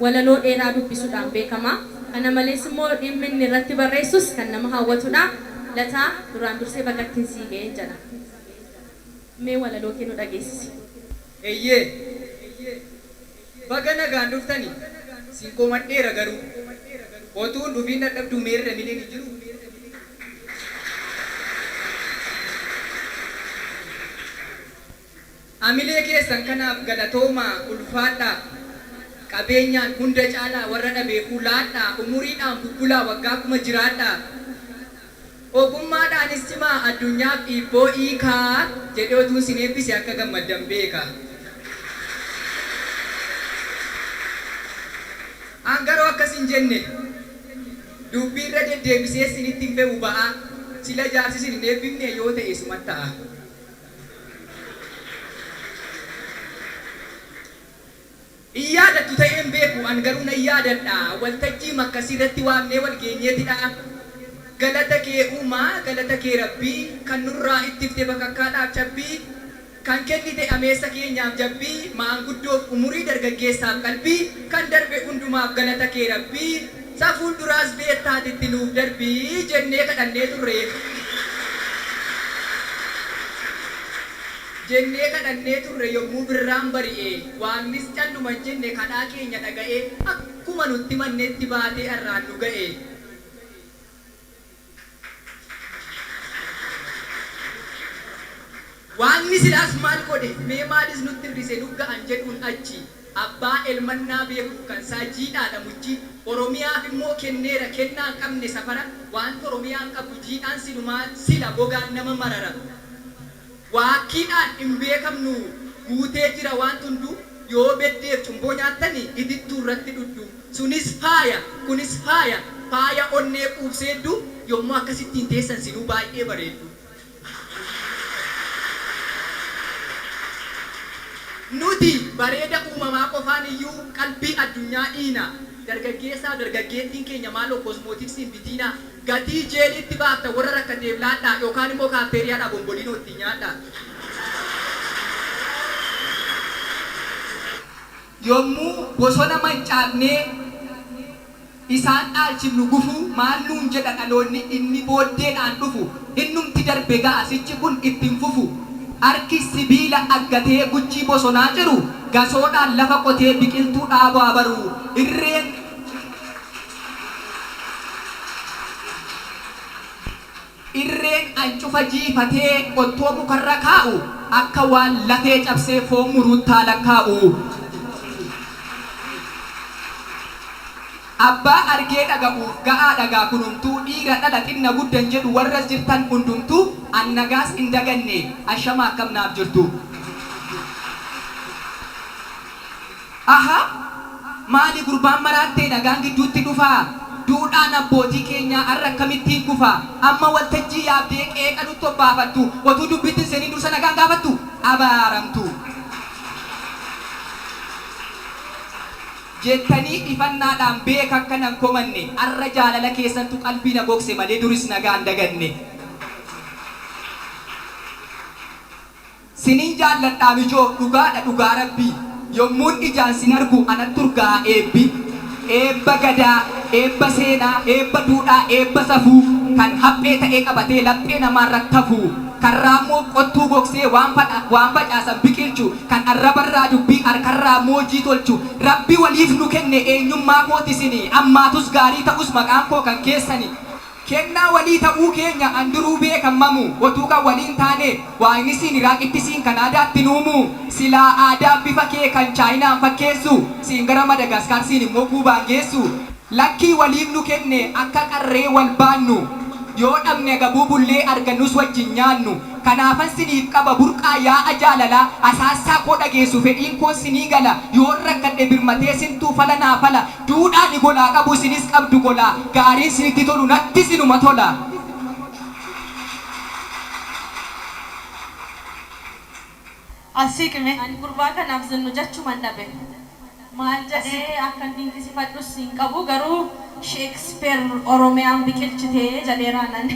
Walaloo dheeraa dubbisuudhaan beekama. Kana malees immoo dhimmi inni irratti barreessus kan nama hawwatudha. Lataa, duraan dursee baga ittiin sii ga'een jedha. Mee walaloo kee nu dhageessisi. Eyyee. Baga nagaan dhuftani. Sin komadheera garuu. Otuu hin dhufiin dhadhabduu meerre amileen hin jiruu? Amilee keessan kanaaf galatoomaa, ulfaadhaa. Qabeenyaan hunda caalaa warra dhabeefuu laadhaa, umuriidhaan bubbulaa waggaa 1000 jiraadhaa. Ogummaadhaanis cimaa addunyaaf hiibboo hiikaa jedhee otuun sin eebbise akka gammaddan beeka. An garuu akkas hin jenne. Dubbii irra deddeebisees sinitti hin fe'u ba'aa. Sila jaarsi sin hin eebbifnee? Yoo ta'e sumat ta'a. Hin yaadattu ta'ee hin beeku, an garuu nan yaadadha. Waltajjiima akkasii irratti waamnee wal geenyeetidha. Galata kee Uumaa, galata kee Rabbii, kan nurraa ittifte bakakkaadhaaf cabbii, kan kennite ameessa keenyaaf jabbii, maanguddoof umurii dargaggeessaaf qalbii, kan darbe hundumaaf galata kee Rabbii, sa fuulduraas beektaati itti nuuf darbi jennee kadhannee turre. Jennee kadhannee turre yommuu birraan bari'e Waaqnis calluma hin jenne kadhaa keenya dhaga'ee akkuma nutti mannetti baatee har'aan nu ga'e. Waaqni silaas maal godhe mee maalis nutti hir'ise nu ga'an jedhuun achi Abbaa elmannaa beekuuf kansaa jiidhaadha muchi Oromiyaaf immoo kenneera kennaa hin qabne safara Waanti Oromiyaan qabdu jiidhaan silumaa sila gogaan nama marara. Waakkiidhaan hin beekamnu guutee jira waanti hunduu Yoo beddeef cumboo nyaattani itittuu irratti dhuddu Sunis faaya kunis faaya faaya onnee quubsee hedduu Yommuu akkasittiin teessan sinuu baay'ee bareeddu. Nuti bareeda uumamaa qofaan iyyuu qalbii addunyaa dhiina. Dargaggeessaaf dargaggeettiin keenya maaloo kosmootiksii hin bitiinaa. Gatii jeeliitti baaftan warra rakkateef laadhaa yookaan immoo kaafteeriyaadhaa bomboliinoo ittiin nyaadhaa. Yommuu bosona mancaafnee isaan dhaalchifnu gufuu maal nuun jedha dhaloonni inni booddeedhaan dhufu innumti darbe ga'a sichi kun itti hin fufu Harki sibiila aggatee guchii bosonaa ciru gasoodhaan lafa qotee biqiltuu dhaabuu haa baru Irreen Irreen ancufa jiifatee qottoo mukarra kaa'u akka waan lafee cabsee foon muruutti haa lakkaa'u. Abbaa argee dhaga'uuf ga'aadha gaa kunumtuu dhiira dhala xinna gudda hin jedhu warra as jirtan hundumtuu an nagaas hin daganne ashama akkam naaf jirtu. Ahaa! Maali gurbaan maraattee nagaan gidduutti dhufaa? Duudhaan abbootii keenyaa har'a akkamittiin kufa? Amma waltajjii yaabdee qeeqa nutti obbaafattu otuu dubbiitti hin seeniin dursa nagaan gaafattu? Abaaramtuu! Jettanii ifannaadhaan beeka akka nan komanne har'a jaalala keessantu qalbii na gogse malee duris nagaa hin daganne. Sinin jaalladhaam ijoo dhugaadha dhugaa rabbii Yommuun ijaan sin argu anatti urgaa'a eebbi Eebba Gadaa, eebba seenaa, eebba duudhaa, eebba safuu Kan haphee ta'ee qabatee laphee namaarratti hafu Kan raammoof qottuu gogsee waan waan facaasan biqilchu Kan arrabarraa dubbii harkarraa moojii tolchu Rabbi waliif nu kenne eenyummaa kooti sini Hammaatus gaarii ta'us maqaan koo kan keessani Kennaa walii ta'uu keenya an duruu beeka mamu otuu kan waliin taanee Waaqni siin Iraaqitti siin Kanaadaatti hin uumu Silaa aadaaf bifa kee kan Chaayinaan fakkeessu Siin gara Madagaskaar siin immoo Kuubaan geessu Lakkii waliif nu kenne akka qarree wal baannu Yoo dhabne agabuu bullee argannus wajjin nyaannu Kanaafan siniif qaba burqaa yaa'a jaalalaa Asaassaa koo dhageessu fedhiin koos sinii gala Yoon rakkadhe birmatee sintuu fala naa fala Duudhaa ani golaa qabu isinis qabdu golaa Gaariin sinitti tolu nattis inuma tola. As siiqi mee. Ani gurbaa kanaaf zinnu jechuman dhabe. Maal As jedhee siiqi. akkan dinqisifadhus hin qabu garuu Shakespeare Oromiyaan biqilchite jedheeraan ani.